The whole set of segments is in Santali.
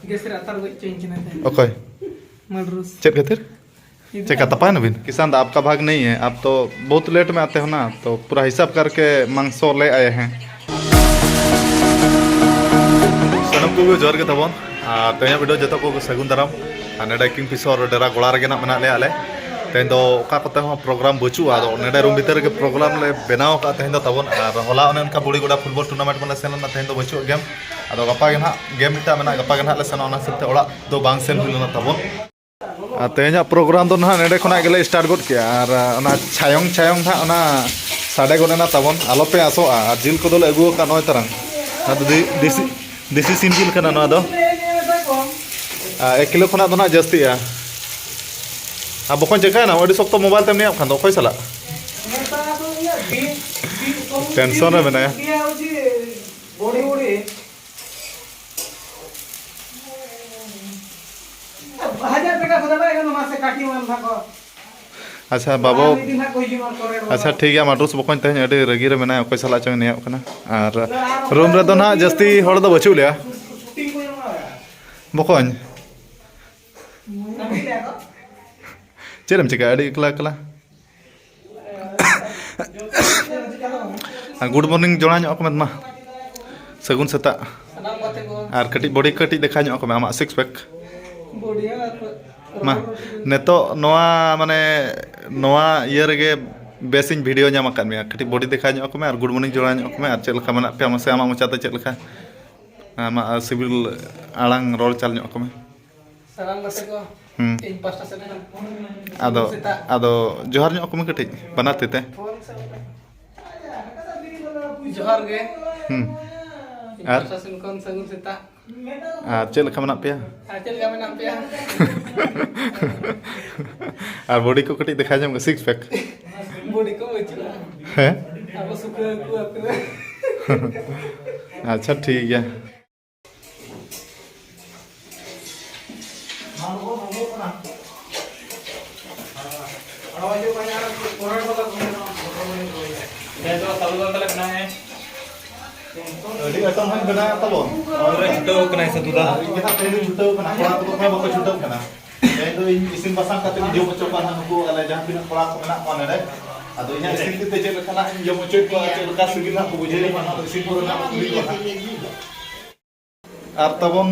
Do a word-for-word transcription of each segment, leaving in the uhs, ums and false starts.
ᱜᱮᱥ ᱨᱮ ᱟᱛᱟᱨ ᱜᱚᱡ ᱦᱚᱪᱚᱧ ᱠᱟᱱᱟ ᱛᱟᱦᱮᱸ᱾ ᱚᱠᱚᱭ? ᱢᱟᱞᱨᱩᱥ᱾ ᱪᱮᱫ ᱠᱷᱟᱹᱛᱤᱨ? ᱪᱮᱫ ᱠᱟ ᱛᱟᱯᱟᱭ ᱱᱟᱵᱤᱱ? किसान दा, आपका भाग नहीं है, आप तो बहुत लेट में आते हो ना, तो पूरा हिसाब करके मांगसो ले आए हैं। ᱥᱟᱱᱟᱢ ᱠᱚᱜᱮ ᱡᱚᱦᱟᱨ ᱜᱮ ᱛᱟᱵᱚᱱ᱾ ᱟᱨ ᱛᱮᱦᱮᱧᱟᱜ ᱵᱷᱤᱰᱤᱭᱳ ᱡᱚᱛᱚ ᱠᱚᱜᱮ ᱥᱟᱹᱜᱩᱱ ᱫᱟᱨᱟᱢ᱾ ᱟᱨ ᱱᱮᱰᱮ ᱠᱤᱝ ᱯᱷᱤᱥᱚᱨ ᱰᱮᱨᱟ ᱜᱚᱲᱟ ᱨᱮᱜᱮ ᱱᱟᱜ ᱢᱮᱱᱟᱜ ᱞᱮᱭᱟ ᱟᱞᱮ᱾ ᱛᱮᱦᱮᱧ ᱫᱚ ᱚᱠᱟ ᱠᱚᱛᱮ ᱦᱚᱸ ᱯᱨᱳᱜᱨᱟᱢ ᱵᱟᱹᱪᱩᱜᱼᱟ, ᱟᱫᱚ ᱱᱮᱰᱮ ᱨᱩᱢ ᱵᱷᱤᱛᱟᱹᱨ ᱨᱮᱜᱮ ᱯᱨᱳᱜᱨᱟᱢ ᱞᱮ ᱵᱮᱱᱟᱣ ᱟᱠᱟᱫᱼᱟ ᱛᱮᱦᱮᱧ ᱫᱚ ᱛᱟᱵᱚᱱ᱾ ᱟᱨ ᱦᱚᱞᱟ ᱚᱱᱮ ᱚᱱᱠᱟ ᱵᱩᱲᱤ ᱜᱚᱰᱟ ᱯᱷᱩᱴᱵᱚᱞ ᱴᱩᱨᱱᱟᱢᱮᱱᱴ ᱢᱟᱞᱮ ᱥᱮᱱ ᱞᱮᱱᱟ, ᱛᱮᱦᱮᱧ ᱫᱚ ᱵᱟᱹᱪᱩᱜᱼᱟ ᱜᱮᱢ᱾ ᱟᱫᱚ ᱜᱟᱯᱟ ᱜᱮ ᱱᱟᱜ ᱜᱮᱢ ᱢᱤᱫᱴᱟᱝ ᱢᱮᱱᱟᱜᱼᱟ, ᱜᱟᱯᱟ ᱜᱮ ᱱᱟᱜ ᱞᱮ ᱥᱮᱱᱚᱜᱼᱟ, ᱚᱱᱟ ᱦᱤᱥᱟᱹᱵ ᱛᱮ ᱚᱲᱟᱜ ᱫᱚ ᱵᱟᱝ ᱥᱮᱱ ᱦᱩᱭ ᱞᱮᱱᱟ ᱛᱟᱵᱚᱱ᱾ ᱟᱨ ᱛᱮᱦᱮᱧᱟᱜ ᱯᱨᱳᱜᱨᱟᱢ ᱫᱚ ᱱᱟᱦᱟᱜ ᱱᱮᱰᱮ ᱠᱷᱚᱱᱟᱜ ᱜᱮᱞᱮ ᱥᱴᱟᱨᱴ ᱜᱚᱫ ᱠᱮᱜᱼᱟ᱾ ᱟᱨ ᱚᱱᱟ ᱪᱷᱟᱭᱚᱝ ᱪᱷᱟᱭᱚᱝ ᱱᱟᱦᱟᱜ ᱚᱱᱟ ᱥᱟᱰᱮ ᱜᱚᱫ ᱮᱱᱟ ᱛᱟᱵᱚᱱ, ᱟᱞᱚᱯᱮ ᱟᱥᱚᱜᱼᱟ᱾ ᱟᱨ ᱡᱤᱞ ᱠᱚᱫᱚᱞᱮ ᱟᱹᱜᱩ ᱟᱠᱟᱫ ᱱᱚᱜᱼᱚᱭ ᱛᱟᱨᱟᱝ, ᱱᱚᱣᱟ ᱫᱚ ᱫᱮ-, ᱫᱮᱥᱤ, ᱫᱮᱥᱤ ᱥᱤᱢ ᱡᱤᱞ ᱠᱟᱱᱟ ᱱᱚᱣᱟ ᱫᱚ᱾ ᱟᱨ ᱮᱠ ᱠᱤᱞᱳ ᱠᱷᱚᱱᱟᱜ ᱫᱚ ᱱᱟᱦᱟᱜ ᱡᱟᱹᱥᱛᱤᱜᱼᱟ᱾ ᱟᱨ ᱵᱚᱠᱚᱧ ᱪᱤᱠᱟᱹᱭᱮᱱᱟᱢ? ᱟᱹᱰᱤ ᱥᱚᱠᱛᱚ ᱢᱳᱵᱟᱭᱤᱞ ᱛᱮᱢ ᱱᱮᱭᱟᱜ ᱠᱟᱱ ᱫᱚ, ᱚᱠᱚᱭ ᱥᱟᱞᱟᱜ? ᱴᱮᱱᱥᱚᱱ ᱨᱮ ᱢᱮᱱᱟᱭᱟ᱾ ᱦᱟᱡᱟᱨ ᱴᱟᱠᱟ ᱠᱚ ᱪᱟᱵᱟᱭ ᱠᱟᱱᱟ, ᱢᱟᱥᱮ ᱠᱟᱹᱴᱤ ᱢᱟᱱ ᱛᱟᱠᱚ᱾ ᱟᱪᱪᱷᱟ, ᱵᱟᱵᱚ᱾ ᱟᱨ ᱢᱤᱫ ᱫᱤᱱ ᱦᱟᱸᱜ ᱠᱚ ᱦᱤᱡᱩᱜᱼᱟ ᱯᱚᱨᱮᱨ ᱵᱟᱨ᱾ ᱟᱪᱪᱷᱟ, ᱴᱷᱤᱠ ᱜᱮᱭᱟ, ᱢᱟᱴᱨᱩᱥ ᱵᱚᱠᱚᱧ ᱛᱮᱦᱮᱧ ᱟᱹᱰᱤ ᱨᱟᱹᱜᱤ ᱨᱮ ᱢᱮᱱᱟᱭᱟ, ᱚᱠᱚᱭ ᱥᱟᱞᱟᱜ ᱪᱚᱝ ᱱᱮᱭᱟᱜ ᱠᱟᱱᱟ᱾ ᱟᱨ ᱨᱩᱢ ᱨᱮᱫᱚ ᱱᱟᱦᱟᱜ ᱡᱟᱹᱥᱛᱤ ᱦᱚᱲ ᱫᱚ ᱵᱟᱹᱪᱩᱜ ᱞᱮᱭᱟ᱾ ᱵᱚᱠᱚᱧ, ᱪᱮᱫ ᱮᱢ ᱪᱤᱠᱟᱹᱭᱟ ᱟᱹᱰᱤ ᱮᱠᱞᱟ ᱮᱠᱞᱟ? ᱜᱩᱰ ᱢᱚᱨᱱᱤᱝ ᱡᱚᱲᱟ ᱧᱚᱜ ᱠᱚ ᱢᱮ ᱢᱟ᱾ ᱥᱟᱹᱜᱩᱱ ᱥᱮᱛᱟᱜ᱾ ᱥᱟᱱᱟᱢ ᱜᱟᱛᱮ ᱠᱚ᱾ ᱟᱨ ᱠᱟᱹᱴᱤᱡ ᱵᱚᱰᱤ ᱠᱟᱹᱴᱤᱡ ᱫᱮᱠᱷᱟᱣ ᱧᱚᱜ ᱠᱚ ᱢᱮ, ᱟᱢᱟᱜ ᱥᱤᱠᱥ ᱯᱮᱠ᱾ ᱵᱚᱰᱤ ᱟᱨ ᱢᱟ, ᱨᱚᱦᱚᱲ ᱨᱚᱦᱚᱲ᱾ ᱱᱤᱛᱚᱜ ᱱᱚᱣᱟ ᱢᱟᱱᱮ ᱱᱚᱣᱟ ᱤᱭᱟᱹ ᱨᱮᱜᱮ ᱵᱮᱥᱤᱧ ᱵᱷᱤᱰᱤᱭᱳ ᱧᱟᱢ ᱟᱠᱟᱫ ᱢᱮᱭᱟ᱾ ᱠᱟᱹᱴᱤᱡ ᱵᱚᱰᱤ ᱫᱮᱠᱷᱟᱣ ᱧᱚᱜ ᱠᱚ ᱢᱮ ᱟᱨ ᱜᱩᱰ ᱢᱚᱨᱱᱤᱝ ᱡᱚᱲᱟ ᱧᱚᱜ ᱠᱚ ᱢᱮ ᱟᱨ ᱪᱮᱫ ᱞᱮᱠᱟ ᱢᱮᱱᱟᱜ ᱯᱮᱭᱟ ᱢᱟᱥᱮ ᱟᱢᱟᱜ ᱢᱚᱪᱟᱛᱮ ᱪᱮᱫ ᱞᱮᱠᱟ ᱟᱢᱟᱜ ᱥᱤᱵᱤᱞ ᱟᱲᱟᱝ ᱨᱚᱲ ᱪᱟᱞ ᱧᱚᱜ ᱠᱚ ᱢᱮ᱾ ᱥᱟᱱᱟᱢ ᱜᱟᱛᱮ ᱠᱚ, ᱦᱩᱸ᱾ ᱤᱧ ᱯᱟᱥᱴᱟ ᱥᱮᱫ ᱠᱷᱚᱱ ᱟᱫᱚ, ᱥᱮᱛᱟᱜ᱾ ᱟᱫᱚ ᱡᱚᱦᱟᱨ ᱧᱚᱜ ᱠᱚ ᱢᱮ ᱠᱟᱹᱴᱤᱡ, ᱵᱟᱱᱟᱨ ᱛᱤ ᱛᱮ᱾ ᱡᱚᱦᱟᱨ ᱜᱮ᱾ ᱦᱩᱸ᱾ ᱤᱧ ᱟᱨ? ᱯᱟᱥᱴᱟ ᱥᱮᱱ ᱠᱷᱚᱱ ᱥᱟᱹᱜᱩᱱ ᱥᱮᱛᱟᱜ᱾ ᱟᱨ ᱪᱮᱫ ᱞᱮᱠᱟ ᱢᱮᱱᱟᱜ ᱯᱮᱭᱟ? ᱟᱨ ᱪᱮᱫ ᱞᱮᱠᱟ ᱢᱮᱱᱟᱜ ᱯᱮᱭᱟ? ᱟᱨ ᱵᱚᱰᱤ ᱠᱚ ᱠᱟᱹᱴᱤᱡ ᱫᱮᱠᱷᱟᱣ ᱧᱚᱜ ᱢᱮ, ᱥᱤᱠᱥ ᱯᱮᱠ᱾ ᱵᱚᱰᱤ ᱠᱚ ᱵᱟᱹᱪᱩᱜᱼᱟ᱾ ᱦᱮᱸ? ᱟᱵᱚ ᱥᱩᱠᱨᱤ ᱠᱚ ᱟᱹᱛᱤᱧᱟ᱾ ᱟᱪᱪᱷᱟ, ᱴᱷᱤᱠ ᱜᱮᱭᱟ᱾ ᱟᱹᱰᱤ ᱟᱭᱴᱮᱢ ᱦᱚᱸᱧ ᱵᱮᱱᱟᱣᱮᱫ ᱛᱟᱵᱚᱱ᱾ ᱯᱩᱨᱟᱹ ᱪᱷᱩᱴᱟᱹᱣ ᱠᱟᱱᱟᱭ ᱥᱟᱹᱫᱷᱩ ᱫᱟ᱾ ᱟᱨ ᱤᱧ ᱜᱮ ᱦᱟᱸᱜ ᱛᱮᱦᱮᱧ ᱫᱚᱧ ᱪᱷᱩᱴᱟᱹᱣ ᱠᱟᱱᱟ, ᱠᱚᱲᱟ ᱠᱚᱫᱚ ᱚᱠᱚᱭ ᱵᱟᱠᱚ ᱪᱷᱩᱴᱟᱹᱣ ᱠᱟᱱᱟ᱾ ᱛᱮᱦᱮᱧ ᱫᱚ ᱤᱧ ᱤᱥᱤᱱ ᱵᱟᱥᱟᱝ ᱠᱟᱛᱮ ᱤᱧ ᱡᱚᱢ ᱦᱚᱪᱚ ᱠᱚᱣᱟ ᱱᱟᱦᱟᱜ ᱱᱩᱠᱩ ᱟᱞᱮ ᱡᱟᱦᱟᱸ ᱛᱤᱱᱟᱹᱜ ᱠᱚᱲᱟ ᱠᱚ ᱢᱮᱱᱟᱜ ᱠᱚᱣᱟ ᱱᱚᱰᱮ᱾ ᱟᱫᱚ ᱤᱧᱟᱹᱜ ᱤᱥᱤᱱ ᱛᱮ ᱪᱮᱫ ᱞᱮᱠᱟᱱᱟᱜ ᱤᱧ ᱡᱚᱢ ᱦᱚᱪᱚᱭᱮᱫ ᱠᱚᱣᱟ, ᱪᱮᱫ ᱞᱮᱠᱟ ᱥᱤᱵᱤᱞ ᱦᱟᱸᱜ ᱠᱚ ᱵᱩᱡᱷᱟᱹᱣ ᱧᱟᱢᱟ, ᱚᱱᱟ ᱫᱚ ᱤᱥᱤᱱ ᱯᱚᱨᱮ ᱱᱟᱦᱟᱜ ᱠᱩᱞᱤ ᱠᱚᱣᱟ ᱱᱟᱦᱟᱜ᱾ ᱟᱨ ᱛᱟᱵᱚᱱ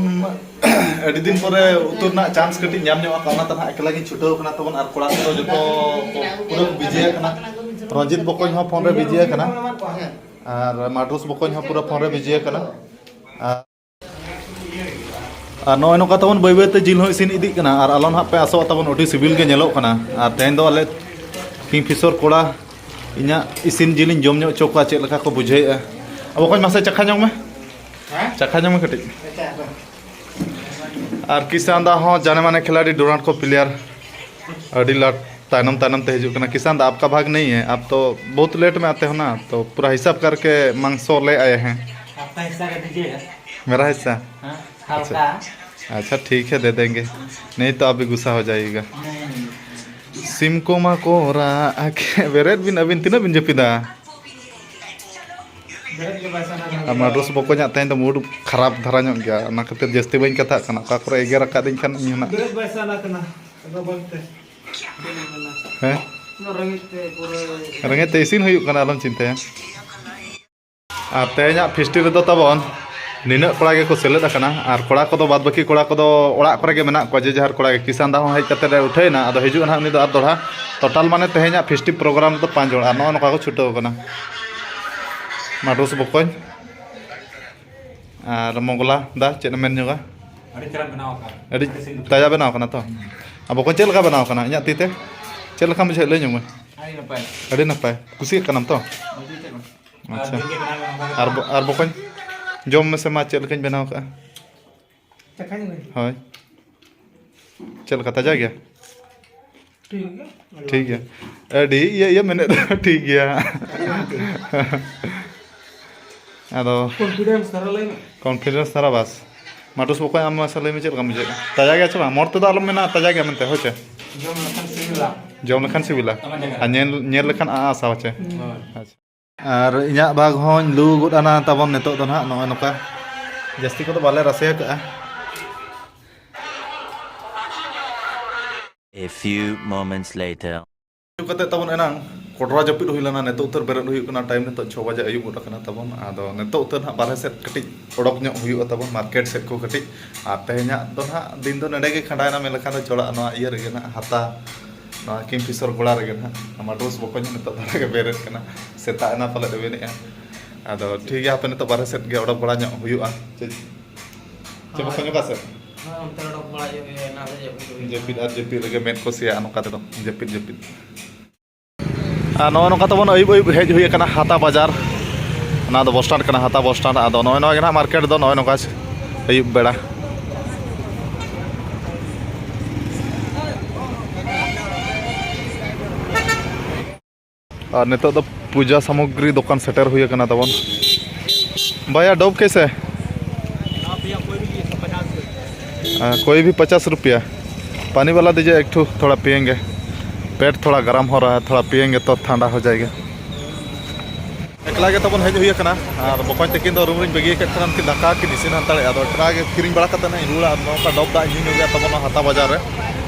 ᱟᱹᱰᱤ ᱫᱤᱱ ᱯᱚᱨᱮ ᱩᱛᱩ ᱨᱮᱱᱟᱜ ᱪᱟᱱᱥ ᱠᱟᱹᱴᱤᱡ ᱧᱟᱢ ᱧᱚᱜ ᱟᱠᱟᱱᱟ, ᱚᱱᱟᱛᱮ ᱱᱟᱦᱟᱜ ᱮᱠᱞᱟ ᱜᱤᱧ ᱪᱷᱩᱴᱟᱹᱣ ᱠᱟᱱᱟ ᱛᱟᱵᱚᱱ᱾ ᱟᱨ ᱠᱚᱲᱟ ᱠᱚᱫᱚ ᱡᱚᱛᱚ ᱠᱚ ᱯᱩᱨᱟᱹ ᱠᱚ ᱵᱤᱡᱤ ᱟᱠᱟᱱᱟ᱾ ᱨᱚᱧᱡᱤᱛ ᱵᱚᱠᱚᱧ ᱦᱚᱸ ᱯᱷᱳᱱ ᱨᱮ ᱵᱤᱡᱤ ᱟᱠᱟᱱᱟ, ᱟᱨ ᱢᱟᱰᱨᱩᱥ ᱵᱚᱠᱚᱧ ᱦᱚᱸ ᱯᱩᱨᱟᱹ ᱯᱷᱳᱱ ᱨᱮ ᱵᱤᱡᱤ ᱟᱠᱟᱱᱟ᱾ ᱟᱨ, ᱟᱨ ᱱᱚᱜᱼᱚᱭ ᱱᱚᱝᱠᱟ ᱛᱟᱵᱚᱱ ᱵᱟᱹᱭ ᱵᱟᱹᱭ ᱛᱮ ᱡᱤᱞ ᱦᱚᱸ ᱤᱥᱤᱱ ᱤᱫᱤᱜ ᱠᱟᱱᱟ᱾ ᱟᱨ ᱟᱞᱚ ᱱᱟᱦᱟᱜ ᱯᱮ ᱟᱥᱚᱜᱼᱟ, ᱛᱟᱵᱚᱱ ᱟᱹᱰᱤ ᱥᱤᱵᱤᱞ ᱜᱮ ᱧᱮᱞᱚᱜ ᱠᱟᱱᱟ᱾ ᱟᱨ ᱛᱮᱦᱮᱧ ᱫᱚ ᱟᱞᱮ ᱠᱤᱝᱯᱷᱤᱥᱚᱨ ᱠᱚᱲᱟ ᱤᱧᱟᱹᱜ ᱤᱥᱤᱱ ᱡᱤᱞᱤᱧ ᱡᱚᱢ ᱧᱚᱜ ᱦᱚᱪᱚ ᱠᱚᱣᱟ, ᱪᱮᱫ ᱞᱮᱠᱟ ᱠᱚ ᱵᱩᱡᱷᱟᱹᱣᱮᱫᱼᱟ᱾ ᱟᱵᱚ ᱠᱚᱧ ᱢᱟᱥᱮ ᱪᱟᱠᱷᱟ ᱧᱚᱜ ᱢᱮ᱾ ᱦᱮᱸ? ᱪᱟᱠᱷᱟ ᱧᱚᱜ ᱢᱮ ᱠᱟᱹᱴᱤᱡ᱾ ᱟᱪᱪᱷᱟ, ᱦᱮᱸ᱾ ᱟᱨ ᱠᱤᱥᱟᱱ ᱫᱟ ᱦᱚᱸ ᱡᱟᱱᱮ ᱢᱟᱱᱮ ᱠᱷᱤᱞᱟᱲᱤ ᱰᱩᱨᱟᱱᱰ ᱠᱚ ᱯᱞᱮᱭᱟᱨ, ᱟᱹᱰᱤ ᱞᱟᱴ ᱛᱟᱭᱱᱚᱢ ᱛᱟᱭᱱᱚᱢ ᱛᱮ ᱦᱤᱡᱩᱜ ᱠᱟᱱᱟ᱾ किसान दा, आपका भाग नहीं है, आप तो बहुत लेट में आते हो ना, तो पूरा हिसाब करके मांसो ले आए हैं। आपका हिस्सा का दीजिएगा। मेरा हिस्सा? हाँ, अच्छा। हल्का। अच्छा, ठीक है, दे देंगे, नहीं तो आप भी गुस्सा हो जाइएगा। नहीं, नहीं। ᱥᱤᱢ ᱠᱚᱢᱟ ᱠᱚ ᱨᱟᱜ ᱟᱠᱮ᱾ ᱵᱮᱨᱮᱫ ᱵᱤᱱ, ᱟᱹᱵᱤᱱ ᱛᱤᱱᱟᱹᱜ ᱵᱤᱱ ᱡᱟᱹᱯᱤᱫᱟ? ᱟᱨ ᱢᱟᱰᱨᱩᱥ ᱵᱚᱠᱚᱧᱟᱜ ᱛᱮᱦᱮᱧ ᱫᱚ ᱢᱩᱰ ᱠᱷᱟᱨᱟᱯ ᱫᱷᱟᱨᱟ ᱧᱚᱜ ᱜᱮᱭᱟ, ᱚᱱᱟ ᱠᱷᱟᱹᱛᱤᱨ ᱡᱟᱹᱥᱛᱤ ᱵᱟᱹᱧ ᱠᱟᱛᱷᱟᱜ ᱠᱟᱱᱟ᱾ ᱚᱠᱟ ᱠᱚᱨᱮ ᱮᱜᱮᱨ ᱟᱠᱟᱫᱤᱧ ᱠᱷᱟᱱ ᱤᱧ ᱦᱚᱸ ᱱᱟᱜ᱾ ᱵᱮᱨᱮᱫ ᱵᱟᱭ ᱥᱟᱱᱟ ᱠᱟᱱᱟ, ᱟᱫᱚ ᱵᱟᱝᱛᱮ᱾ ᱦᱮᱸ? ᱩᱱᱟᱹᱜ ᱨᱮᱸᱜᱮᱡ ᱛᱮ ᱯᱩᱨᱟᱹ ᱨᱮᱸᱜᱮᱡ ᱛᱮ ᱤᱥᱤᱱ ᱦᱩᱭᱩᱜ ᱠᱟᱱᱟ, ᱟᱞᱚᱢ ᱪᱤᱱᱛᱟᱹᱭᱟ᱾ ᱟᱨ ᱛᱮᱦᱮᱧᱟᱜ ᱯᱷᱮᱥᱴᱤ ᱨᱮᱫᱚ ᱛᱟᱵᱚᱱ ᱱᱤᱱᱟᱹᱜ ᱠᱚᱲᱟ ᱜᱮᱠᱚ ᱥᱮᱞᱮᱫ ᱟᱠᱟᱱᱟ, ᱟᱨ ᱠᱚᱲᱟ ᱠᱚᱫᱚ ᱵᱟᱫ ᱵᱟᱹᱠᱤ ᱠᱚᱲᱟ ᱠᱚᱫᱚ ᱚᱲᱟᱜ ᱠᱚᱨᱮ ᱜᱮ ᱢᱮᱱᱟᱜ ᱠᱚᱣᱟ, ᱡᱮ ᱡᱟᱦᱟᱨ ᱠᱚᱲᱟ ᱜᱮ᱾ ᱠᱤᱥᱟᱱ ᱫᱟ ᱦᱚᱸ ᱦᱮᱡ ᱠᱟᱛᱮ ᱮ ᱩᱴᱷᱟᱹᱭᱮᱱᱟ, ᱟᱫᱚ ᱦᱤᱡᱩᱜᱼᱟ ᱱᱟᱦᱟᱜ ᱩᱱᱤ ᱫᱚ ᱟᱨ ᱫᱚᱲᱦᱟ᱾ ᱴᱳᱴᱟᱞ ᱢᱟᱱᱮ ᱛᱮᱦᱮᱧᱟᱜ ᱯᱷᱮᱥᱴᱤ ᱯᱨᱳᱜᱨᱟᱢ ᱨᱮᱫᱚ ᱯᱟᱸᱪ ᱦᱚᱲ, ᱟᱨ ᱱᱚᱜᱼᱚ ᱱᱚᱝᱠᱟ ᱠᱚ ᱪᱷᱩᱴᱟᱹᱣ ᱟᱠᱟᱱᱟ᱾ ᱢᱟᱰᱨᱩᱥ ᱵᱚᱠᱚᱧ ᱟᱨ ᱢᱚᱜᱽᱞᱟ ᱫᱟ, ᱪᱮᱫ ᱮᱢ ᱢᱮᱱ ᱧᱚᱜᱟ? ᱟᱹᱰᱤ ᱪᱮᱦᱨᱟ ᱵᱮᱱᱟᱣ ᱟᱠᱟᱱᱟ᱾ ᱟᱹᱰᱤ ᱟᱹᱰᱤ ᱥᱤᱵᱤᱞ᱾ ᱛᱟᱡᱟ ᱵᱮᱱᱟᱣ ᱠᱟᱱᱟ ᱛᱚ? ᱟᱨ ᱵᱚᱠᱚᱧ, ᱪᱮᱫ ᱞᱮᱠᱟ ᱵᱮᱱᱟᱣ ᱠᱟᱱᱟ ᱤᱧᱟᱹᱜ ᱛᱤ ᱛᱮ? ᱪᱮᱫ ᱞᱮᱠᱟᱢ ᱵᱩᱡᱷᱟᱹᱣ, ᱞᱟᱹᱭ ᱧᱚᱜ ᱢᱮ᱾ ᱟᱹᱰᱤ ᱱᱟᱯᱟᱭ᱾ ᱟᱹᱰᱤ ᱱᱟᱯᱟᱭ᱾ ᱠᱩᱥᱤᱭᱟᱜ ᱠᱟᱱᱟᱢ ᱛᱚ? ᱟᱹᱰᱤ ᱪᱮᱦᱨᱟ᱾ ᱟᱪᱪᱷᱟ᱾ ᱟᱨ ᱫᱤᱱ ᱜᱮ ᱵᱮᱱᱟᱣ ᱵᱮᱱᱟᱣ ᱟᱨ ᱵᱚ-, ᱟᱨ ᱵᱚᱠᱚᱧ, ᱡᱚᱢ ᱢᱮᱥᱮ ᱢᱟ, ᱪᱮᱫ ᱞᱮᱠᱟᱧ ᱵᱮᱱᱟᱣ ᱠᱟᱜᱼᱟ᱾ ᱪᱟᱠᱷᱟ ᱧᱚᱜ ᱢᱮ᱾ ᱦᱳᱭ᱾ ᱪᱮᱫ ᱞᱮᱠᱟ, ᱛᱟᱡᱟ ᱜᱮᱭᱟ? ᱴᱷᱤᱠ ᱜᱮᱭᱟ᱾ ᱴᱷᱤᱠ ᱜᱮᱭᱟ᱾ ᱟᱹᱰᱤ ᱤᱭᱟᱹ, ᱤᱭᱟᱹ ᱢᱮᱱᱮᱫ ᱫᱚ ᱴᱷᱤᱠ ᱜᱮᱭᱟ᱾ ᱟᱫᱚ confidence ᱫᱷᱟᱨᱟ ᱞᱟᱹᱭ ᱢᱮ᱾ Confidence ᱫᱷᱟᱨᱟ ᱵᱟᱥ᱾ ᱢᱟᱰᱨᱩᱥ ᱵᱚᱠᱚᱧ, ᱟᱢ ᱢᱟᱥᱮ ᱞᱟᱹᱭ ᱢᱮ, ᱪᱮᱫ ᱞᱮᱠᱟᱢ ᱵᱩᱡᱷᱟᱹᱣᱮᱫᱼᱟ? ᱛᱟᱡᱟ ᱜᱮᱭᱟ ᱪᱮ ᱵᱟᱝ? ᱢᱚᱡᱽ ᱛᱮᱫᱚ ᱟᱞᱚᱢ ᱢᱮᱱᱟ ᱛᱟᱡᱟ ᱜᱮᱭᱟ ᱢᱮᱱᱛᱮ, ᱦᱳᱭ ᱪᱮ? ᱡᱚᱢ ᱞᱮᱠᱷᱟᱱ ᱥᱤᱵᱤᱞᱟ᱾ ᱡᱚᱢ ᱞᱮᱠᱷᱟᱱ ᱥᱤᱵᱤᱞᱟ᱾ ᱟᱨ ᱧᱮᱞ, ᱧᱮᱞ ᱞᱮᱠᱷᱟᱱ ᱟᱸᱥ ᱟᱸᱥ, ᱦᱳᱭ ᱪᱮ? ᱦᱳᱭ᱾ ᱟᱪᱪᱷᱟ᱾ ᱟᱨ ᱤᱧᱟᱹᱜ ᱵᱷᱟᱜᱽ ᱦᱚᱸᱧ ᱞᱩ ᱜᱚᱫ ᱟᱱᱟ ᱛᱟᱵᱚᱱ ᱱᱤᱛᱚᱜ ᱫᱚ ᱱᱟᱦᱟᱜ ᱱᱚᱜᱼᱚᱭ ᱱᱚᱝᱠᱟ᱾ ᱡᱟᱹᱥᱛᱤ ᱠᱚᱫᱚ ᱵᱟᱞᱮ ᱨᱟᱥᱮ ᱟᱠᱟᱜᱼᱟ᱾ A few moments later. ᱦᱤᱡᱩᱜ ᱠᱟᱛᱮ ᱛᱟᱵᱚᱱ ᱮᱱᱟᱝ ᱠᱚᱰᱨᱟ ᱡᱟᱹᱯᱤᱫ ᱦᱩᱭ ᱞᱮᱱᱟ᱾ ᱱᱤᱛᱚᱜ ᱩᱛᱟᱹᱨ ᱵᱮᱨᱮᱫ ᱦᱩᱭᱩᱜ ᱠᱟᱱᱟ᱾ ᱴᱟᱭᱤᱢ ᱱᱤᱛᱚᱜ ᱪᱷᱚ ᱵᱟᱡᱮ ᱟᱹᱭᱩᱵ ᱜᱚᱫ ᱟᱠᱟᱱᱟ ᱛᱟᱵᱚᱱ᱾ ᱟᱫᱚ ᱱᱤᱛᱚᱜ ᱩᱛᱟᱹᱨ ᱱᱟᱦᱟᱜ ᱵᱟᱨᱦᱮ ᱥᱮᱫ ᱠᱟᱹᱴᱤᱡ ᱚᱰᱚᱠ ᱧᱚᱜ ᱦᱩᱭᱩᱜᱼᱟ ᱛᱟᱵᱚᱱ, ᱢᱟᱨᱠᱮᱴ ᱥᱮᱫ ᱠᱚ ᱠᱟᱹᱴᱤᱡ᱾ ᱟᱨ ᱛᱮᱦᱮᱧᱟᱜ ᱫᱚ ᱱᱟᱦᱟᱜ ᱫᱤᱱ ᱫᱚ ᱱᱚᱰᱮ ᱜᱮ ᱠᱷᱟᱸᱰᱟᱣᱮᱱᱟ ᱢᱮᱱ ᱞᱮᱠᱷᱟᱱ ᱫᱚ ᱪᱚᱲᱟᱜ ᱱᱚᱣᱟ ᱤᱭᱟᱹ ᱨᱮᱜᱮ ᱱᱟᱦᱟᱜ ᱦᱟᱛᱟ, ᱱᱚᱣᱟ ᱠᱤᱝᱯᱷᱤᱥᱚᱨ ᱜᱚᱲᱟ ᱨᱮᱜᱮ ᱱᱟᱦᱟᱜ᱾ ᱢᱟᱰᱨᱳᱥ ᱵᱚᱠᱚᱧ ᱦᱚᱸ ᱱᱤᱛᱚᱜ ᱫᱷᱟᱨᱟ ᱜᱮ ᱵᱮᱨᱮᱫ ᱠᱟᱱᱟ, ᱥᱮᱛᱟᱜ ᱮᱱᱟ ᱯᱟᱞᱮᱫ ᱮ ᱵᱮᱨᱮᱫᱼᱟ᱾ ᱟᱫᱚ ᱴᱷᱤᱠ ᱜᱮᱭᱟ, ᱦᱟᱯᱮ ᱱᱤᱛᱚᱜ ᱵᱟᱨᱦᱮ ᱥᱮᱫ ᱜᱮ ᱚᱰᱚᱠ ᱵᱟᱲᱟ ᱧᱚᱜ ᱦᱩᱭᱩᱜᱼᱟ᱾ ᱪᱮᱫ ᱪᱮᱫ ᱵᱚᱠᱚᱧ ᱚᱠᱟ ᱥᱮᱫ? ᱦᱳᱭ, ᱚᱱᱛᱮ ᱚᱰᱚᱠ ᱵᱟᱲᱟ ᱦᱩᱭᱩᱜ ᱜᱮᱭᱟ, ᱮᱱᱟᱝ ᱨᱮ ᱡᱟᱹᱯᱤᱫ ᱦᱩᱭᱩᱜᱼᱟ᱾ ᱡᱟᱹᱯᱤᱫ ᱟᱨ ᱡᱟᱹᱯᱤᱫ ᱨᱮᱜᱮ ᱢᱮᱫ ᱠᱚ ᱥᱮᱭᱟᱜᱼᱟ ᱱᱚᱝᱠᱟ ᱛᱮᱫᱚ, ᱡᱟᱹᱯᱤᱫ ᱡᱟᱹᱯᱤᱫ᱾ ᱟᱨ ᱱᱚᱜᱼᱚᱭ ᱱᱚᱝᱠᱟ ᱛᱟᱵᱚᱱ ᱟᱹᱭᱩᱵ ᱟᱹᱭᱩᱵ ᱦᱮᱡ ᱦᱩᱭ ᱟᱠᱟᱱᱟ ᱦᱟᱛᱟ ᱵᱟᱡᱟᱨ᱾ ᱚᱱᱟ ᱫᱚ ᱵᱚᱥ ᱥᱴᱮᱱᱰ ᱠᱟᱱᱟ, ᱦᱟᱛᱟ ᱵᱚᱥ ᱥᱴᱮᱱᱰ᱾ ᱟᱫᱚ ᱱᱚᱜᱼᱚᱭ ᱱᱚᱣᱟ ᱜᱮ ᱱᱟᱦᱟᱜ ᱢᱟᱨᱠᱮᱴ ᱫᱚ, ᱱᱚᱜᱼᱚᱭ ᱱᱚᱝᱠᱟ ᱟᱹᱭᱩᱵ ᱵᱮᱲᱟ᱾ ᱟᱨ ᱱᱤᱛᱚᱜ ᱫᱚ ᱯᱩᱡᱟ ᱥᱟᱢᱚᱜᱨᱤ ᱫᱚᱠᱟᱱ ᱥᱮᱴᱮᱨ ᱦᱩᱭ ᱟᱠᱟᱱᱟ ᱛᱟᱵᱚᱱ᱾ भैया, डोब कैसे? हाँ, कोई भी पचास रुपया। पानी वाला दीजिए एक ठो, थोड़ा पियेंगे। पेट थोड़ा गर्म हो रहा है, थोड़ा पियेंगे तो ठंडा हो जाएगा। ᱮᱠᱞᱟ ᱜᱮ ᱛᱟᱵᱚᱱ ᱦᱮᱡ ᱦᱩᱭ ᱟᱠᱟᱱᱟ᱾ ᱟᱨ ᱵᱚᱠᱚᱧ ᱛᱟᱹᱠᱤᱱ ᱫᱚ ᱨᱩᱢ ᱨᱤᱧ ᱵᱟᱹᱜᱤ ᱟᱠᱟᱫ ᱠᱷᱟᱱ ᱩᱱᱠᱤᱱ ᱫᱟᱠᱟ ᱠᱤᱱ ᱤᱥᱤᱱ ᱦᱟᱛᱟᱲᱮᱜᱼᱟ᱾ ᱟᱫᱚ ᱮᱠᱞᱟ ᱜᱮ ᱠᱤᱨᱤᱧ ᱵᱟᱲᱟ ᱠᱟᱛᱮ ᱱᱟᱜ ᱤᱧ ᱨᱩᱣᱟᱹᱲᱟ᱾ ᱟᱨ ᱱᱚᱝᱠᱟ ᱰᱚᱵ ᱫᱟᱜ ᱤᱧ ᱧᱩ ᱧᱚᱜᱟ ᱛᱟᱵᱚᱱ ᱱᱚᱣᱟ ᱦᱟᱛᱟ ᱵᱟᱡᱟᱨ ᱨᱮ᱾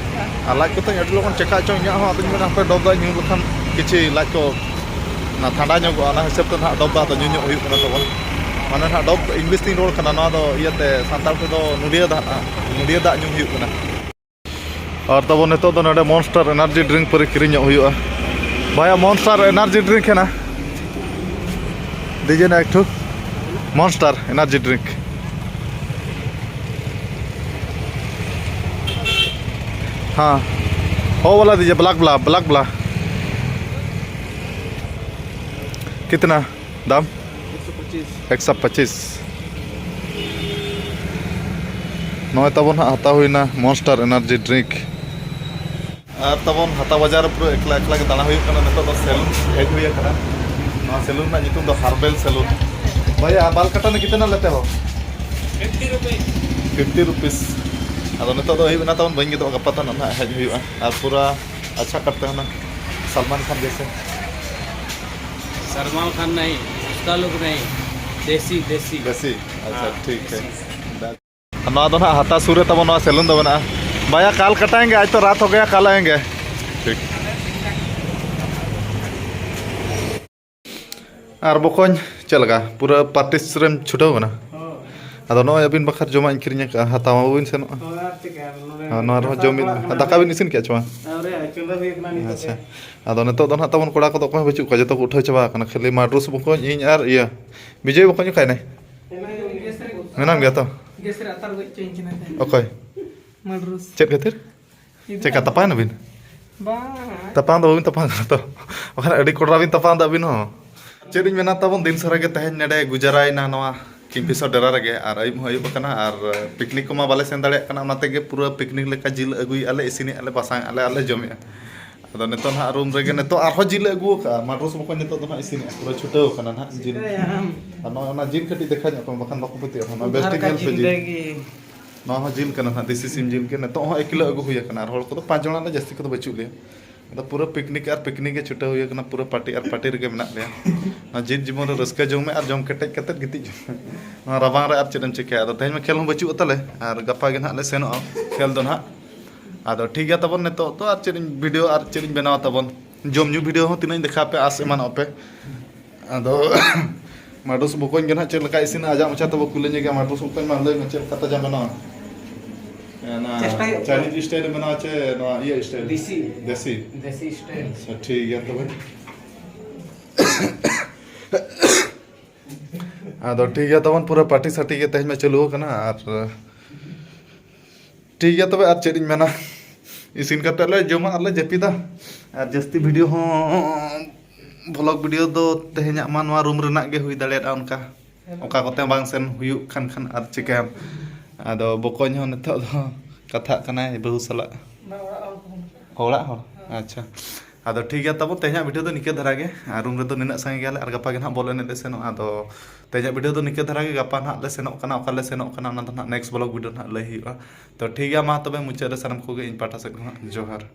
ᱟᱨ ᱞᱟᱡ ᱠᱚᱛᱮᱧ ᱟᱹᱰᱤ ᱞᱚᱜᱚᱱ ᱪᱮᱠᱟ ᱪᱚᱝ ᱤᱧᱟᱹᱜ ᱦᱚᱸ᱾ ᱟᱫᱚᱧ ᱢᱮᱱᱟ ᱦᱟᱯᱮ ᱰᱚᱵ ᱫᱟᱜ ᱤᱧ ᱧᱩ ᱞᱮᱠᱷᱟᱱ ᱠᱤᱪᱷᱤ ᱞᱟᱡ ᱠᱚ ᱚᱱᱟ ᱴᱷᱟᱱᱰᱟ ᱧᱚᱜᱚᱜᱼᱟ᱾ ᱚᱱᱟ ᱦᱤᱥᱟᱹᱵ ᱛᱮ ᱱᱟᱦᱟᱜ ᱰᱚᱵ ᱫᱟᱜ ᱫᱚ ᱧᱩ ᱧᱚᱜ ᱦᱩᱭᱩᱜ ᱠᱟᱱᱟ ᱛᱟᱵᱚᱱ᱾ ᱢᱟᱱᱮ ᱱᱟᱦᱟᱜ ᱰᱚᱵ ᱤᱝᱞᱤᱥ ᱛᱤᱧ ᱨᱚᱲ ᱠᱟᱱᱟ, ᱱᱚᱣᱟ ᱫᱚ ᱤᱭᱟᱹᱛᱮ ᱥᱟᱱᱛᱟᱲ ᱛᱮᱫᱚ ᱱᱚᱰᱤᱭᱟᱹ ᱫᱟᱜ, ᱱᱚᱰᱤᱭᱟᱹ ᱫᱟᱜ ᱧᱩ ᱦᱩᱭᱩᱜ ᱠᱟᱱᱟ᱾ ᱟᱨ ᱛᱟᱵᱚᱱ ᱱᱤᱛᱚᱜ ᱫᱚ ᱱᱚᱰᱮ Monster energy drink ᱯᱟᱹᱨᱤ ᱠᱤᱨᱤᱧᱚᱜ ᱦᱩᱭᱩᱜᱼᱟ᱾ भैया, Monster energy drink है ना? दीजिए ना एक ठो Monster energy drink। हाँ, वो वाला दीजिए, ब्लैक वाला, ब्लैक वाला। कितना दाम? एक सौ पच्चीस। ᱱᱚᱜᱼᱚᱭ ᱛᱟᱵᱚᱱ ᱦᱟᱸᱜ ᱦᱟᱛᱟᱣ ᱦᱩᱭᱱᱟ Monster energy drink᱾ ᱟᱨ ᱛᱟᱵᱚᱱ ᱦᱟᱛᱟ ᱵᱟᱡᱟᱨ ᱨᱮ ᱯᱩᱨᱟᱹ ᱮᱠᱞᱟ ᱮᱠᱞᱟ ᱜᱮ ᱫᱟᱬᱟ ᱦᱩᱭᱩᱜ ᱠᱟᱱᱟ᱾ ᱱᱤᱛᱚᱜ ᱫᱚ ᱥᱮᱞᱩᱱ ᱦᱮᱡ ᱦᱩᱭ ᱟᱠᱟᱱᱟ᱾ ᱱᱚᱣᱟ ᱥᱮᱞᱩᱱ ᱨᱮᱱᱟᱜ ᱧᱩᱛᱩᱢ ᱫᱚ Herbal Salon᱾ भैया, बाल कटाने कितना लेते हो? Fifty rupees. Fifty rupees. ᱟᱫᱚ ᱱᱤᱛᱚᱜ ᱫᱚ ᱟᱹᱭᱩᱵ ᱮᱱᱟ ᱛᱟᱵᱚᱱ, ᱵᱟᱹᱧ ᱜᱮᱫᱚᱜᱼᱟ, ᱜᱟᱯᱟ ᱛᱟᱱᱟᱜ ᱱᱟᱦᱟᱜ ᱦᱮᱡ ᱦᱩᱭᱩᱜᱼᱟ᱾ ᱟᱨ ᱯᱩᱨᱟ ᱟᱪᱪᱷᱟ ᱠᱟᱴᱛᱮ ᱦᱩᱭᱱᱟ, ᱥᱟᱞᱢᱟᱱ ᱠᱷᱟᱱ ᱡᱮᱥᱮ᱾ करमाल खान नहीं, उसका लुक नहीं, देसी, देसी। देसी? अच्छा, हाँ, ठीक है। देसी। ᱱᱚᱣᱟ ᱫᱚ ᱱᱟᱦᱟᱜ ᱦᱟᱛᱟ ᱥᱩᱨ ᱨᱮ ᱛᱟᱵᱚᱱ ᱱᱚᱣᱟ ᱥᱮᱞᱩᱱ ᱫᱚ ᱢᱮᱱᱟᱜᱼᱟ᱾ भैया, काल कटाएंगे, आज तो रात हो गया, कल आएंगे। ठीक। ᱟᱨ ᱵᱚᱠᱚᱧ, ᱪᱮᱫ ᱞᱮᱠᱟ, ᱯᱩᱨᱟᱹ ᱯᱨᱮᱠᱴᱤᱥ ᱨᱮᱢ ᱪᱷᱩᱴᱟᱹᱣ ᱠᱟᱱᱟ? ᱦᱳᱭ᱾ ᱟᱫᱚ ᱱᱚᱜᱼᱚᱭ ᱟᱹᱵᱤᱱ ᱵᱟᱠᱷᱨᱟ ᱡᱚᱢᱟᱜ ᱤᱧ ᱠᱤᱨᱤᱧ ᱟᱠᱟᱫᱼᱟ, ᱦᱟᱛᱟᱣ ᱢᱟ ᱵᱟᱹᱵᱤᱱ ᱥᱮᱱᱚᱜᱼᱟ᱾ ᱦᱳᱭ, ᱟᱨ ᱪᱤᱠᱟᱹᱭᱟ, ᱱᱚᱰᱮ ᱦᱚᱸ, ᱱᱚᱣᱟ ᱨᱮᱦᱚᱸ ᱫᱟᱠᱟ ᱡᱚᱢ ᱵᱤᱱ᱾ ᱚᱲᱟᱜ ᱢᱮᱱᱟᱜᱼᱟ᱾ ᱫᱟᱠᱟ ᱵᱤᱱ ᱤᱥᱤᱱ ᱠᱮᱫᱼᱟ ᱪᱮ ᱵᱟᱝ? ᱟᱹᱣᱨᱤ, ᱪᱚᱸᱫᱟ ᱦᱩᱭ ᱟᱠᱟᱱᱟ ᱱᱤᱛᱚᱜ ᱟᱪᱪᱷᱟ᱾ ᱜᱮ᱾ ᱟᱫᱚ ᱱᱤᱛᱚᱜ ᱫᱚ ᱱᱟᱦᱟᱜ ᱛᱟᱵᱚᱱ ᱠᱚᱲᱟ ᱠᱚᱫᱚ ᱚᱠᱚᱭ ᱦᱚᱸ ᱵᱟᱹᱪᱩᱜ ᱠᱚᱣᱟ, ᱡᱚᱛᱚ ᱠᱚ ᱩᱴᱷᱟᱹᱣ ᱪᱟᱵᱟ ᱟᱠᱟᱱᱟ, ᱠᱷᱟᱹᱞᱤ ᱢᱟᱰᱨᱩᱥ ᱵᱚᱠᱚᱧ, ᱤᱧ ᱟᱨ ᱤᱭᱟᱹ ᱵᱤᱡᱚᱭ ᱵᱚᱠᱚᱧ ᱚᱠᱟᱭᱮᱱᱟᱭ? ᱢᱮᱱᱟᱢ ᱜᱮᱭᱟ ᱛᱚ? ᱜᱮᱥ ᱨᱮ ᱟᱛᱟᱨ ᱜᱚᱡ ᱦᱚᱪᱚᱧ ᱠᱟᱱᱟ ᱛᱟᱦᱮᱸ᱾ ᱚᱠᱚᱭ? ᱢᱟᱰᱨᱩᱥ᱾ ᱪᱮᱫ ᱠᱷᱟᱹᱛᱤᱨ? ᱪᱮᱫᱠᱟ, ᱛᱟᱯᱟᱢ ᱮᱱᱟᱵᱤᱱ? ᱵᱟᱝ᱾ ᱛᱟᱯᱟᱢ ᱫᱚ ᱵᱟᱹᱵᱤᱱ ᱛᱟᱯᱟᱢ ᱠᱟᱱᱟ ᱛᱚ? ᱵᱟᱠᱷᱟᱱ ᱟᱹᱰᱤ ᱠᱚᱰᱨᱟ ᱵᱤᱱ ᱛᱟᱯᱟᱢ ᱫᱚ ᱟᱹᱵᱤᱱ ᱦᱚᱸ᱾ ᱪᱮᱫ ᱤᱧ ᱢᱮᱱᱟ, ᱛᱟᱵᱚᱱ ᱫᱤᱱ ᱥᱟᱨᱟ ᱜᱮ ᱛᱮᱦᱮᱧ ᱱᱚᱰᱮ ᱜᱩᱡᱟᱨᱟᱭᱮᱱᱟ ᱱᱚᱣᱟ ᱠᱤᱝᱯᱷᱤᱥᱚᱨ ᱰᱮᱨᱟ ᱨᱮᱜᱮ, ᱟᱨ ᱟᱹᱭᱩᱵ ᱦᱚᱸ ᱟᱹᱭᱩᱵ ᱟᱠᱟᱱᱟ, ᱟᱨ ᱯᱤᱠᱱᱤᱠ ᱠᱚᱢᱟ ᱵᱟᱞᱮ ᱥᱮᱱ ᱫᱟᱲᱮᱭᱟᱜ ᱠᱟᱱᱟ, ᱚᱱᱟ ᱛᱮᱜᱮ ᱯᱩᱨᱟᱹ ᱯᱤᱠᱱᱤᱠ ᱞᱮᱠᱟ ᱡᱤᱞ ᱟᱹᱜᱩᱭᱮᱫᱼᱟ ᱞᱮ, ᱤᱥᱤᱱᱮᱫᱼᱟ ᱞᱮ, ᱵᱟᱥᱟᱝᱮᱫᱼᱟ ᱞᱮ, ᱟᱨ ᱞᱮ ᱡᱚᱢᱮᱫᱼᱟ᱾ ᱟᱫᱚ ᱱᱤᱛᱚᱜ ᱱᱟᱦᱟᱜ ᱨᱩᱢ ᱨᱮᱜᱮ ᱱᱤᱛᱚᱜ ᱟᱨᱦᱚᱸ ᱡᱤᱞ ᱞᱮ ᱟᱹᱜᱩ ᱟᱠᱟᱫᱼᱟ, ᱢᱟᱰᱨᱩᱥ ᱵᱚᱠᱚᱧ ᱱᱤᱛᱚᱜ ᱫᱚ ᱱᱟᱦᱟᱜ ᱤᱥᱤᱱᱮᱫᱼᱟ, ᱯᱩᱨᱟᱹ ᱪᱷᱩᱴᱟᱹᱣ ᱟᱠᱟᱱᱟ ᱱᱟᱦᱟᱜ ᱡᱤᱞ᱾ ᱪᱤᱠᱟᱹᱭᱟᱢ? ᱟᱨ ᱱᱚᱜᱼᱚᱭ ᱚᱱᱟ ᱡᱤᱞ ᱠᱟᱹᱴᱤᱡ ᱫᱮᱠᱷᱟᱣ ᱧᱚᱜ ᱠᱚᱢ, ᱵᱟᱠᱷᱟᱱ ᱵᱟᱠᱚ ᱯᱟᱹᱛᱭᱟᱹᱜᱼᱟ, ᱱᱚᱣᱟ ᱵᱮᱥ ᱟᱨ ᱴᱷᱤᱠ ᱠᱟ ᱧᱮᱞ ᱯᱮ ᱡᱤᱞ᱾ ᱡᱤᱱᱫᱮᱜᱤ᱾ ᱱᱚᱣᱟ ᱦᱚᱸ ᱡᱤᱞ ᱠᱟᱱᱟ ᱱᱟᱦᱟᱜ, ᱫᱮᱥᱤ ᱥᱤᱢ ᱡᱤᱞ ᱜᱮ᱾ ᱱᱤᱛᱚᱜ ᱦᱚᱸ ᱮᱠ ᱠᱤᱞᱳ ᱟᱹᱜᱩ ᱦᱩᱭ ᱟᱠᱟᱱᱟ, ᱟᱨ ᱦᱚᱲ ᱠᱚᱫᱚ ᱯᱟᱸᱪ ᱡᱚᱱᱟ ᱞᱮ, ᱡᱟᱹᱥᱛᱤ ᱠᱚᱫᱚ ᱵᱟᱹᱪᱩᱜ ᱞᱮᱭᱟ᱾ ᱟᱫᱚ ᱯᱩᱨᱟᱹ ᱯᱤᱠᱱᱤᱠ ᱟᱨ ᱯᱤᱠᱱᱤᱠ ᱜᱮ ᱪᱷᱩᱴᱟᱹᱣ ᱦᱩᱭ ᱟᱠᱟᱱᱟ, ᱯᱩᱨᱟᱹ ᱯᱟᱨᱴᱤ ᱟᱨ ᱯᱟᱨᱴᱤ ᱨᱮᱜᱮ ᱢᱮᱱᱟᱜ ᱞᱮᱭᱟ᱾ ᱱᱚᱣᱟ ᱡᱤᱞ ᱡᱤᱵᱚᱱ ᱨᱮ ᱨᱟᱹᱥᱠᱟᱹ ᱡᱚᱝ ᱢᱮ ᱟᱨ ᱡᱚᱢ ᱠᱮᱴᱮᱡ ᱠᱟᱛᱮᱫ ᱜᱤᱛᱤᱡ ᱡᱚᱝ ᱢᱮ᱾ ᱱᱚᱣᱟ ᱨᱟᱵᱟᱝ ᱨᱮ ᱟᱨ ᱪᱮᱫ ᱮᱢ ᱪᱤᱠᱟᱹᱭᱟ? ᱟᱫᱚ ᱛᱮᱦᱮᱧ ᱢᱟ ᱠᱷᱮᱞ ᱦᱚᱸ ᱵᱟᱹᱪᱩᱜ ᱛᱟᱞᱮ, ᱟᱨ ᱜᱟᱯᱟ ᱜᱮ ᱱᱟᱦᱟᱜ ᱞᱮ ᱥᱮᱱᱚᱜᱼᱟ ᱠᱷᱮᱞ ᱫᱚ ᱱᱟᱦᱟᱜ᱾ ᱟᱫᱚ ᱴᱷᱤᱠ ᱜᱮᱭᱟ ᱛᱟᱵᱚᱱ, ᱱᱤᱛᱚᱜ ᱫᱚ ᱟᱨ ᱪᱮᱫ ᱤᱧ ᱵᱷᱤᱰᱤᱭᱳ, ᱟᱨ ᱪᱮᱫ ᱤᱧ ᱵᱮᱱᱟᱣᱟ ᱛᱟᱵᱚᱱ, ᱡᱚᱢ ᱧᱩ ᱵᱷᱤᱰᱤᱭᱳ ᱦᱚᱸ ᱛᱤᱱᱟᱹᱜ ᱤᱧ ᱫᱮᱠᱷᱟᱣ ᱯᱮ, ᱟᱥ ᱮᱢᱟᱱᱚᱜ ᱯᱮ᱾ ᱟᱫᱚ ᱢᱟᱰᱩᱥ ᱵᱚᱠᱚᱧ ᱜᱮ ᱱᱟᱦᱟᱜ ᱪᱮᱫ ᱞᱮᱠᱟᱭ ᱤᱥᱤᱱᱟ, ᱟᱡᱟᱜ ᱢᱚᱪᱟ ᱛᱮᱵᱚ ᱠᱩᱞᱤ ᱧᱚᱜᱮᱭᱟ᱾ ᱢᱟᱰᱩᱥ ᱵᱚᱠᱚᱧ, ᱢᱟ ᱞᱟᱹᱭ ᱢᱮ, ᱪᱮᱫ ᱞᱮᱠᱟ ᱛᱟᱡᱟ ᱵᱮᱱᱟᱣᱟ? ᱚᱱᱟ ᱪᱮᱥᱴᱟᱭ ᱦᱩᱭᱩᱜ ᱠᱟᱱᱟ᱾ ᱪᱟᱭᱱᱤᱡᱽ ᱥᱴᱟᱭᱤᱞ ᱨᱮ ᱵᱮᱱᱟᱣᱟ ᱪᱮ ᱱᱚᱣᱟ ᱤᱭᱟᱹ ᱥᱴᱟᱭᱤᱞ? ᱫᱮᱥᱤ᱾ ᱫᱮᱥᱤ? ᱫᱮᱥᱤ ᱥᱴᱟᱭᱤᱞ᱾ ᱟᱪᱪᱷᱟ, ᱴᱷᱤᱠ ᱜᱮᱭᱟ ᱛᱚᱵᱮ᱾ ᱟᱫᱚ ᱴᱷᱤᱠ ᱜᱮᱭᱟ ᱛᱟᱵᱚᱱ, ᱯᱩᱨᱟᱹ ᱯᱟᱨᱴᱤ ᱥᱟᱨᱴᱤ ᱜᱮ ᱛᱮᱦᱮᱧ ᱢᱟ ᱪᱟᱹᱞᱩ ᱟᱠᱟᱱᱟ᱾ ᱟᱨ ᱴᱷᱤᱠ ᱜᱮᱭᱟ ᱛᱚᱵᱮ, ᱟᱨ ᱪᱮᱫ ᱤᱧ ᱢᱮᱱᱟ, ᱤᱥᱤᱱ ᱠᱟᱛᱮᱫ ᱞᱮ ᱡᱚᱢᱟ ᱟᱨ ᱞᱮ ᱡᱟᱹᱯᱤᱫᱟ᱾ ᱟᱨ ᱡᱟᱹᱥᱛᱤ ᱵᱷᱤᱰᱤᱭᱳ ᱦᱚᱸ, ᱵᱷᱞᱚᱜ ᱵᱷᱤᱰᱤᱭᱳ ᱫᱚ ᱛᱮᱦᱮᱧᱟᱜ ᱢᱟ ᱱᱚᱣᱟ ᱨᱩᱢ ᱨᱮᱱᱟᱜ ᱜᱮ ᱦᱩᱭ ᱫᱟᱲᱮᱭᱟᱜᱼᱟ, ᱚᱱᱠᱟ ᱚᱠᱟ ᱠᱚᱛᱮ ᱵᱟᱝ ᱥᱮᱱ ᱦᱩᱭᱩᱜ ᱠᱷᱟᱱ ᱠᱷᱟᱱ ᱟᱨ ᱪᱤᱠᱟᱹᱭᱟᱢ᱾ ᱟᱫᱚ ᱵᱚᱠᱚᱧ ᱦᱚᱸ ᱱᱤᱛᱚᱜ ᱫᱚ ᱠᱟᱛᱷᱟᱜ ᱠᱟᱱᱟᱭ ᱵᱟᱹᱦᱩ ᱥᱟᱞᱟᱜ᱾ ᱵᱟᱝ, ᱚᱲᱟᱜ ᱦᱚᱲ ᱠᱚ᱾ ᱚᱲᱟᱜ ᱦᱚᱲ? ᱦᱮᱸ᱾ ᱟᱪᱪᱷᱟ, ᱟᱫᱚ ᱴᱷᱤᱠ ᱜᱮᱭᱟ ᱛᱟᱵᱚᱱ, ᱛᱮᱦᱮᱧᱟᱜ ᱵᱷᱤᱰᱤᱭᱳ ᱫᱚ ᱱᱤᱠᱟᱹ ᱫᱷᱟᱨᱟ ᱜᱮ᱾ ᱟᱨ ᱨᱩᱢ ᱨᱮᱫᱚ ᱱᱤᱱᱟᱹᱜ ᱥᱟᱸᱜᱮ ᱜᱮᱭᱟᱞᱮ, ᱟᱨ ᱜᱟᱯᱟ ᱜᱮ ᱱᱟᱦᱟᱜ ᱵᱚᱞ ᱮᱱᱮᱡ ᱞᱮ ᱥᱮᱱᱚᱜᱼᱟ᱾ ᱟᱫᱚ ᱛᱮᱦᱮᱧᱟᱜ ᱵᱷᱤᱰᱤᱭᱳ ᱫᱚ ᱱᱤᱠᱟᱹ ᱫᱷᱟᱨᱟ ᱜᱮ᱾ ᱜᱟᱯᱟ ᱱᱟᱦᱟᱜ ᱞᱮ ᱥᱮᱱᱚᱜ ᱠᱟᱱᱟ, ᱚᱠᱟ ᱞᱮ ᱥᱮᱱᱚᱜ ᱠᱟᱱᱟ, ᱚᱱᱟ ᱫᱚ ᱱᱟᱦᱟᱜ ᱱᱮᱠᱥᱴ ᱵᱷᱞᱚᱜ ᱵᱷᱤᱰᱤᱭᱳ ᱱᱟᱦᱟᱜ ᱞᱟᱹᱭ ᱦᱩᱭᱩᱜᱼᱟ᱾ ᱛᱚ ᱴᱷᱤᱠ ᱜᱮᱭᱟ, ᱢᱟ ᱛᱚᱵᱮ ᱢᱩᱪᱟᱹᱫ ᱨᱮ ᱥᱟᱱᱟᱢ ᱠᱚᱜᱮ ᱤᱧ ᱯᱟᱦᱴᱟ ᱥᱮᱫ ᱠᱷᱚᱱᱟᱜ ᱡᱚᱦᱟᱨ᱾